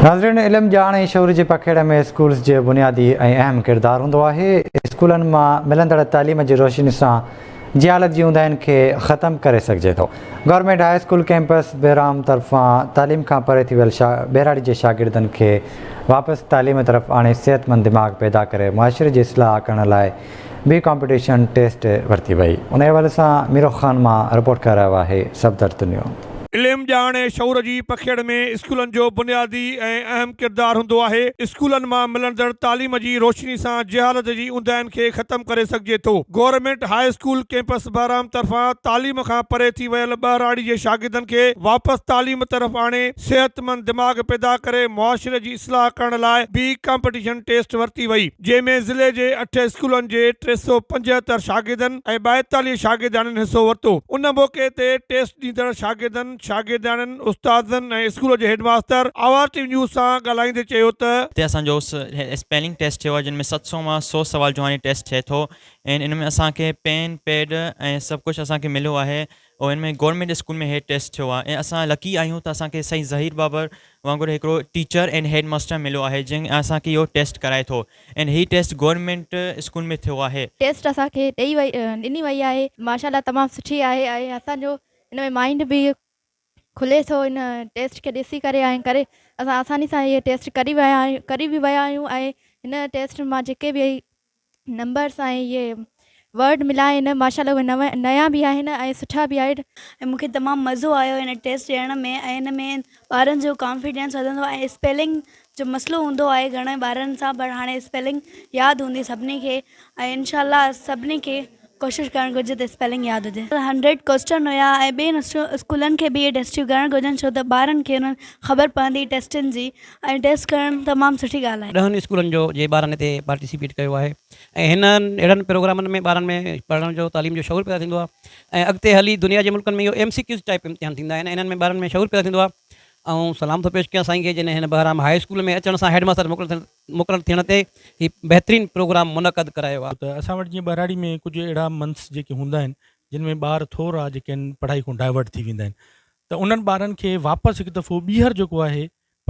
ناظرين علم ڄاڻ ۽ شعور جي پکيڙ ۾ اسڪولز جي بنيادي ۽ اهم ڪردار هوندو آهي اسڪولن مان ملندڙ تعليم جي روشني سان جهالت جي اونداهين کي ختم ڪري سگهجي ٿو government high school campus Behram طرفان تعليم کان پري ٿي ويل ٻهراڙي جي شاگردن کي واپس تعليم طرف آڻي صحتمند دماغ پيدا ڪري معاشري جي اصلاح ڪرڻ لاء بي ڪامپيٽيشن ٽيسٽ ورتي وئي ان حوالي سان ميرو خان مان رپورٽ ڪري رهيو آهي صفدر تنيو. علم، ڄاڻ ۽ شعور جي پکيڙ ۾ اسڪولن جو بنيادي ۽ اهم ڪردار هوندو آهي. اسڪولن مان ملندڙ تعليم جي روشني سان جهالت جي اونداهين کي ختم ڪري سگهجي ٿو. Government high school campus Behram طرفان تعليم کان پري ٿي ويل ٻهراڙي جي شاگردن کي واپس تعليم طرف آڻي صحتمند دماغ پيدا ڪري معاشري جي اصلاح ڪرڻ لاء بي ڪامپٽيشن ٽيسٽ ورتي وئي. جنهن ۾ ضلعي جي اٺ اسڪولن جي 375 شاگردن ۽ 42 شاگردياڻين حصو ورتو. ان موقعي تي ٽيسٽ ڏيندڙ شاگردن، شاگردياڻين، استادن ۽ اسڪول جي head master Awaz T V news سان ڳالهائيندي چيو ته. هتي اسان جو اسپيلنگ ٽيسٽ ٿيو آهي جنهن ۾ 700 مان 100 سوال جواني ٽيسٽ ٿئي ٿو ۽ ان ۾ اسان کي پين پيڊ ۽ سڀ ڪجهه اسان کي مليو آهي ۽ ان ۾ گورنمينٽ اسڪول ۾ هي ٽيسٽ ٿيو آهي ۽ اسان لڪي آهيون ته اسان کي سائين ظهير بابر وانگر هڪڙو ٽيچر ۽ هيڊ ماسٽر مليو آهي جنهن اسان کي اهو ٽيسٽ ڪرائي ٿو ۽ هي ٽيسٽ گورنمينٽ اسڪول ۾ ٿيو آهي. ٽيسٽ اسان کي ڏئي وئي ڏني وئي آهي ماشاء الله تمام سٺي آهي ۽ اسان جو ان ۾ مائنڊ به کلي ٿو ان ٽيسٽ کي ڏسي ڪري ۽ ڪري اسان آساني سان هي ٽيسٽ ڪري ويا آهيون ڪري به ويا آهيون ۽ هن ٽيسٽ مان جيڪي به نمبرس ۽ اهي ورڊ مليا آهن ماشاء الله اهي نوان نيا به آهن ۽ سٺا به آهن. ۽ مون کي تمام مزو آيو هن ٽيسٽ ڏيڻ ۾ ۽ هن ۾ ٻارن جو ڪانفيڊنس وڌندو آهي ۽ اسپيلنگ جو مسئلو هوندو آهي گهڻن ٻارن سان پر هاڻي اسپيلنگ ياد هوندي سڀني کي ۽ انشاء الله سڀني کي ڪوشش ڪرڻ گهرجي ته اسپيلنگ ياد هجي. هنڊريڊ ڪوئسچن هيا ۽ ٻين اسڪولن کي به اهي ٽيسٽيون ڪرڻ گهرجن ڇو ته ٻارن کي انهن خبر پوندي ٽيسٽن جي ۽ ٽيسٽ ڪرڻ تمام سٺي ڳالهه آهي. ڏهن اسڪولن جو جي ٻارن هتي پارٽيسپيٽ ڪيو آهي ۽ هنن اهڙن پروگرامن ۾ ٻارن ۾ پڙهڻ جو تعليم جو شعور پيدا ٿيندو آهي ۽ اڳتي هلي دنيا جي ملڪن ۾ اهو ايم سي ڪيوز ٽائپ امتحان ٿيندا آهن ۽ انهن ۾ ٻارن ۾ شعور پيدا ٿيندو آهي آئون سلام ٿو پيش ڪيان سائين کي جنهن هن بهرام هاء اسڪول ۾ اچڻ سان هيڊ ماستر مقرر ٿيڻ تي هي بهترين پروگرام منعقد ڪرايو آهي. ته اسان وٽ جيئن ٻهراڙي ۾ ڪجهه اهڙا منٿس جيڪي هوندا آهن جن ۾ ٻار ٿورا جيڪي آهن پڙهائي کان ڊائيورٽ ٿي ويندا آهن ته انهن ٻارن کي واپس هڪ دفعو ٻيهر جيڪو آهي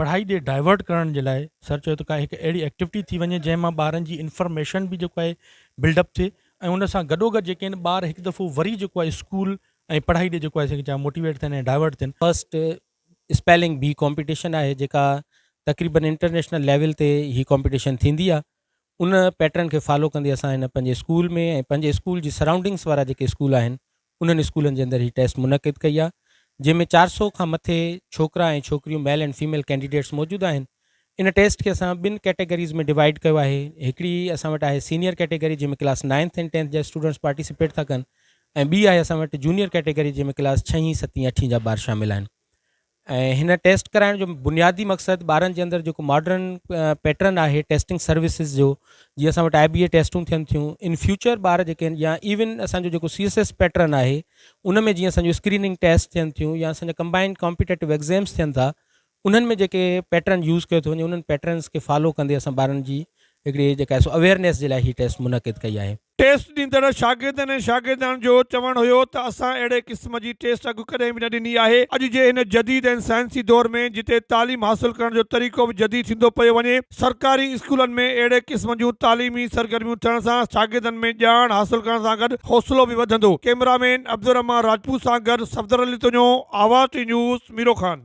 پڙهائي ڏي ڊائيورٽ ڪرڻ جي لاء سر چيو ته ڪا هڪ اهڙي ايڪٽيوٽي ٿي وڃي جنهن مان ٻارن جي انفارميشن به جيڪو آهي بلڊ اپ ٿئي ۽ ان سان گڏوگڏ جيڪي آهن ٻار هڪ دفعو وري جيڪو آهي اسڪول ۽ پڙهائي ڏي جيڪو آهي سو موٽيويٽ ٿين ۽ ڊائيورٽ ٿين. فرسٽ اسپيلنگ بي ڪامپيٽيشن آهي جيڪا تقريبن انٽرنيشنل ليول تي هي ڪامپيٽيشن ٿيندي آهي ان پيٽرن کي فالو ڪندي اسان هن پنهنجي اسڪول ۾ ۽ پنهنجي اسڪول جي سرائونڊنگس وارا جيڪي اسڪول آهن انهن اسڪولن جي اندر هي ٽيسٽ منعقد ڪئي آهي جنهن ۾ 400 کان مٿي ڇوڪرا ۽ ڇوڪريون ميل اينڊ فيميل ڪينڊيڊيٽس موجود آهن ان ٽيسٽ کي اسان ٻن ڪيٽيگريز ۾ ڊوائيڊ ڪيو آهي هڪڙي اسان وٽ آهي سينيئر ڪيٽيگري جنهن ۾ ڪلاس نائنٿ ۽ ٽينٿ جا اسٽوڊنٽس پارٽيسپيٽ ٿا ڪن ۽ ٻي آهي اسان وٽ جونيئر ڪيٽيگري جنهن ۾ ڪلاس ڇهين ستين اٺين جا ٻار شامل آهن ۽ هن ٽيسٽ ڪرائڻ جو بنيادي مقصد ٻارن جي اندر جيڪو ماڊرن پيٽرن آهي ٽيسٽنگ سروسز جو جيئن اسان وٽ آء بي اي ٽيسٽون ٿين ٿيون ان فيوچر ٻار جيڪي آهن يا ايون اسان جو جيڪو سي ايس ايس پيٽرن آهي ان ۾ جيئن اسان جو اسڪريننگ ٽيسٽ ٿين ٿيون يا اسان جا ڪمبائنڊ ڪامپيٽيٽو ايگزيمس ٿين ٿا انهن ۾ جيڪي پيٽرن يوز ڪيو ٿو وڃي انهن پيٽرنس کي فالو ڪندي اسان ٻارن جي هڪڙي جيڪا آهي سو اويئرنيس جي لاء هي ٽيسٽ منعقد ڪئي آهي. ٽيسٽ ڏيندڙ شاگردن ۽ شاگردياڻين جو چوڻ هيو ته اسان اهڙي قسم جي ٽيسٽ اڳ ڪڏهن به نه ڏني آهي، اڄ جي هن جديد ۽ سائنسي دور ۾ جتي تعليم حاصل ڪرڻ جو طريقو به جديد ٿيندو پيو وڃي، سرڪاري اسڪولن ۾ اهڙي قسم جون تعليمي سرگرميون ٿيڻ سان شاگردن ۾ ڄاڻ حاصل ڪرڻ سان گڏ حوصلو به وڌندو. ڪئميرا مين عبدالرحمان راجپوت سان گڏ صفدر علي تنيو، آواز ٽي نيوز، ميرو خان.